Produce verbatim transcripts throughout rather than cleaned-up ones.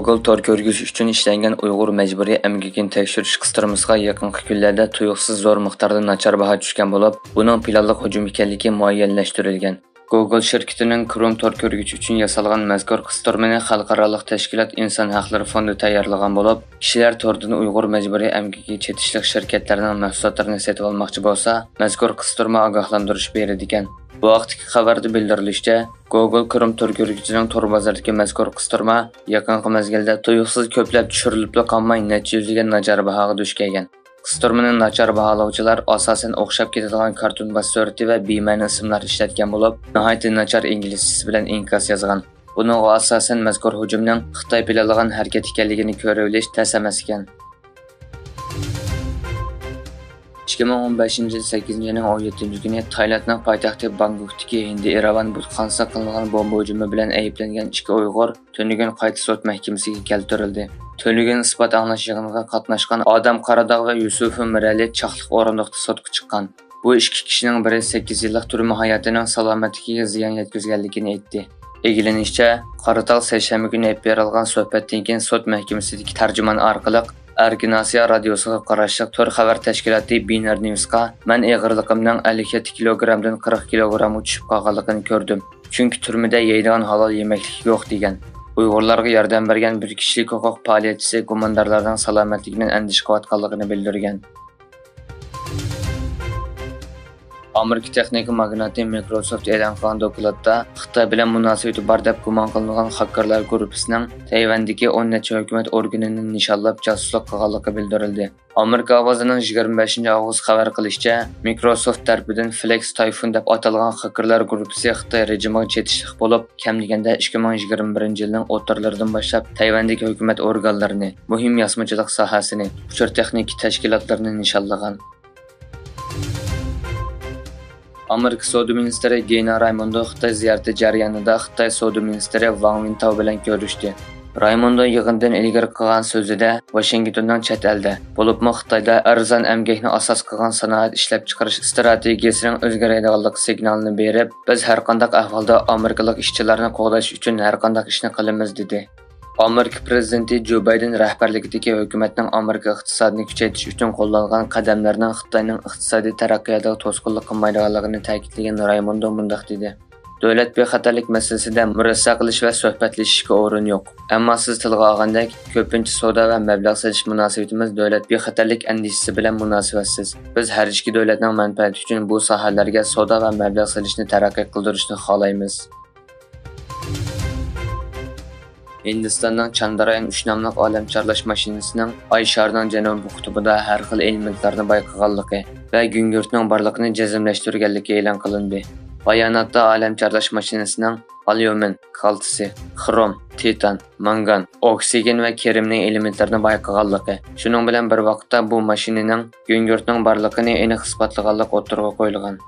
گوگول تور كۆرگۈزۈش ئۈچۈن ئىشلەنگەن ئۇيغۇر مەجبۇرىي ئەمگىكىنى تەكشۈرۈش قىستۇرمىسىغا يېقىنقى كۈنلەردە تۇيۇقسىز زور مىقداردا ناچار باھا چۈشكەن بولۇپ، بۇنىڭ پىلانلىق ھۇجۇم ئىكەنلىكى مۇئەييەنلەشتۈرۈلگەن. گوگول شىركىتىنىڭ كروم تور كۆرگۈچى ئۈچۈن ياسالغان مەزكۇر قىستۇرمىنى خەلقئارالىق تەشكىلات ئىنسان ھەقلىرى فوندى تەييارلىغان بولۇپ، كىشىلەر توردىن ئۇيغۇر مەجبۇرىي ئەمگىكىگە چېتىشلىق شىركەتلەرنىڭ مەھسۇلاتلىرىنى سېتىۋالماقچى بولسا، مەزكۇر قىستۇرما ئاگاھلاندۇرۇش بېرىدىكەن. بۇ ھەقتىكى خەۋەردە بىلدۈرۈلۈشىچە، گوگول كروم تور كۆرگۈچىنىڭ تور بازىرىدىكى مەزكۇر قىستۇرما يېقىنقى مەزگىلدە تۇيۇقسىز كۆپلەپ چۈشۈرۈلۈپلا قالماي، نەچچە يۈزلىگەن ناچار باھاغا دۇچ كەلگەن. قىستۇرمىنى ناچار باھالىغۇچىلار ئاساسەن ئوخشاپ كېتىدىغان كارتون باش سۈرىتى ۋە بىمەنە ئىسىملار ئىشلەتكەن بولۇپ، ناھايىتى ناچار ئىنگلىزچىسى بىلەن ئىنكاس يازغان. بۇنىڭغا ئاساسەن، مەزكۇر ھۇجۇمنىڭ خىتاي پىلانلىغان ھەرىكەت ئىكەنلىكىنى كۆرۈۋېلىش تەس ئەمەس ئىكەن. ئىككى مىڭ ئون بەشىنچى يىل سەككىزىنچى ئاينىڭ ئون يەتتىنچى كۈنى تايلاندنىڭ پايتەختى بانكوكتىكى ھىندى ئىراۋان بۇتخانىسىغا قىلىنغان بومبا ھۇجۇمى بىلەن ئەيىبلەنگەن ئىككى ئۇيغۇر تۈنۈگۈن قايتا سوت مەھكىمىسىگە كەلتۈرۈلدى. تۈنۈگۈن ئىسپات ئاڭلاش يىغىنىغا قاتناشقان ئادەم قاراداغ ۋە يۈسۈفۇ مىرەلى چاقلىق ئورۇندۇقتا سوتقا چىققان. بۇ ئىككى كىشىنىڭ بىرى سەككىز يىللىق تۈرمە ھاياتىنىڭ سالامەتلىكىگە زىيان يەتكۈزگەنلىكىنى ئېيتتى. ئىگىلىنىشىچە، قاراتاغ سەيشەنبە كۈنى ئېلىپ بېرىلغان سۆھبەتتىن كېيىن سوت مەھكىمىسىدىكى تەرجىمان ئارقىلىق ئەركىن ئاسىيا رادىيوسىغا قاراشلىق تور خەۋەر تەشكىلاتى بىنەر نيۇسقا، مەن ئېغىرلىقىمنىڭ ئەللىك يەتتە كىلوگرامدىن قىرىق كىلوگرامغا چۈشۈپ قالغانلىقىنى كۆردۈم، چۈنكى تۈرمىدە يەيدىغان ھالال يېمەكلىك يوق، دېگەن. ئۇيغۇرلارغا ياردەم بەرگەن بىر كىشىلىك ھوقۇق پائالىيەتچىسى گۇماندارلارنىڭ سالامەتلىكىدىن ئەندىشە قىلىۋاتقانلىقىنى بىلدۈرگەن. ئامېرىكا تېخنىكا ماگناتى مىكروسوفت ئېلان قىلغان دوكلاتتا، خىتاي بىلەن مۇناسىۋىتى بار دەپ گۇمان قىلىنغان خاككېرلار گۇرۇپپىسىنىڭ تەيۋەندىكى ئون نەچچە ھۆكۈمەت ئورگىنىنى نىشانلاپ جاسۇسلۇق قىلغانلىقى بىلدۈرۈلدى. ئامېرىكا ئاۋازىنىڭ يىگىرمە بەشىنچى ئاۋغۇست خەۋەر قىلىشىچە، مىكروسوفت تەرىپىدىن فلېكس تايفۇن دەپ ئاتالغان خاككېرلار گۇرۇپپىسى خىتاي رېجىمىغا چېتىشلىق بولۇپ، كەم دېگەندە ئىككى مىڭ يىگىرمە بىرىنچى يىلنىڭ ئوتتۇرىلىرىدىن باشلاپ تەيۋەندىكى ھۆكۈمەت ئورگانلىرىنى، مۇھىم ياسىمىچىلىق ساھەسىنى، ئۇچۇر تېخنىكا تەشكىلاتلىرىنى نىشانلىغان. ئامېرىكا سودا مىنىستىرى گېنا رايموندو خىتاي زىيارىتى جەريانىدا خىتاي سودا مىنىستىرى ۋاڭ ۋېنتاۋ بىلەن كۆرۈشتى. رايموندو يىغىندىن ئىلگىرى قىلغان سۆزىدە، ۋاشىنگتوننىڭ چەت ئەلدە، بولۇپمۇ خىتايدا ئەرزان ئەمگەكنى ئاساس قىلغان سانائەت ئىشلەپچىقىرىش ئىستراتېگىيەسىنىڭ ئۆزگىرەلمەيدىغانلىقى سىگنالىنى بېرىپ، بىز ھەرقانداق ئەھۋالدا ئامېرىكىلىق ئىشچىلارنى قوغداش ئۈچۈن ھەرقانداق ئىشنى قىلىمىز، دېدى. ئامېرىكا پىرېزىدېنتى جو بايدېن رەھبەرلىكىدىكى ھۆكۈمەتنىڭ ئامېرىكا ئىقتىسادىنى كۈچەيتىش ئۈچۈن قوللانغان قەدەملەرنىڭ خىتاينىڭ ئىقتىسادىي تەرەققىياتىغا توسقۇنلۇق قىلمايدىغانلىقىنى تەكىتلىگەن رايموندو مۇنداق دېدى: دۆلەت بىخەتەرلىك مەسىلىسىدە مۇرەسسە قىلىش ۋە سۆھبەتلىشىشكە ئورۇن يوق. ئەمما سىز تىلغا ئالغاندەك، كۆپىنچە سودا ۋە مەبلەغ سېلىش مۇناسىۋىتىمىز دۆلەت بىخەتەرلىك ئەندىشىسى بىلەن مۇناسىۋەتسىز. بىز ھەر ئىككى دۆلەتنىڭ مەنپەئەتى ئۈچۈن بۇ ساھەلەرگە سودا ۋە مەبلەغ سېلىشنى تەرەققىي قىلدۇرۇشنى خالايمىز. ھىندىستاننىڭ چاندرايان ئۈچ ناملىق ئالەم چارلاش ماشىنىسىنىڭ ئاي شارىنىڭ جەنۇبىي قۇتۇبىدا ھەر خىل ئېلېمېنتلارنى بايقىغانلىقى ۋە گۈڭگۈرتنىڭ بارلىقىنى جەزملەشتۈرگەنلىكى ئېلان قىلىندى. باياناتتا ئالەم چارلاش ماشىنىسىنىڭ ئاليۇمىن، كالتسىي، خروم، تىتان، مانگان، ئوكسىگېن ۋە كېرىمنىڭ ئېلېمېنتلىرىنى بايقىغانلىقى، شۇنىڭ بىلەن بىر ۋاقىتتا بۇ ماشىنىنىڭ گۈڭگۈرتنىڭ بارلىقىنى ئېنىق ئىسپاتلىغانلىقى ئوتتۇرىغا قويۇلغان.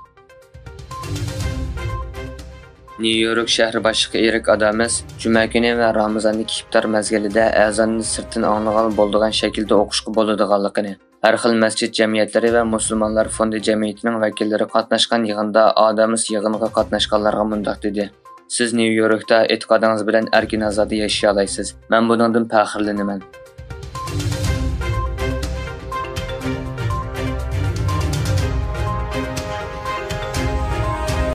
نيۇ يورك شەھىرى باشلىقى ئېرىك ئادامس جۈمە كۈنى ۋە رامىزاندىكى ئىپتار مەزگىلىدە ئەزاننى سىرتتىن ئاڭلىغىلى بولىدىغان شەكىلدە ئوقۇشقا بولىدىغانلىقىنى، ھەر خىل مەسچىت جەمئىيەتلىرى ۋە مۇسۇلمانلار فوندى جەمئىيىتىنىڭ ۋەكىللىرى قاتناشقان يىغىندا ئادامس يىغىنغا قاتناشقانلارغا مۇنداق دېدى: سىز نيۇ يوركتا ئېتىقادىڭىز بىلەن ئەركىن-ئازادە ياشىيالايسىز. مەن بۇنىڭدىن پەخىرلىنىمەن.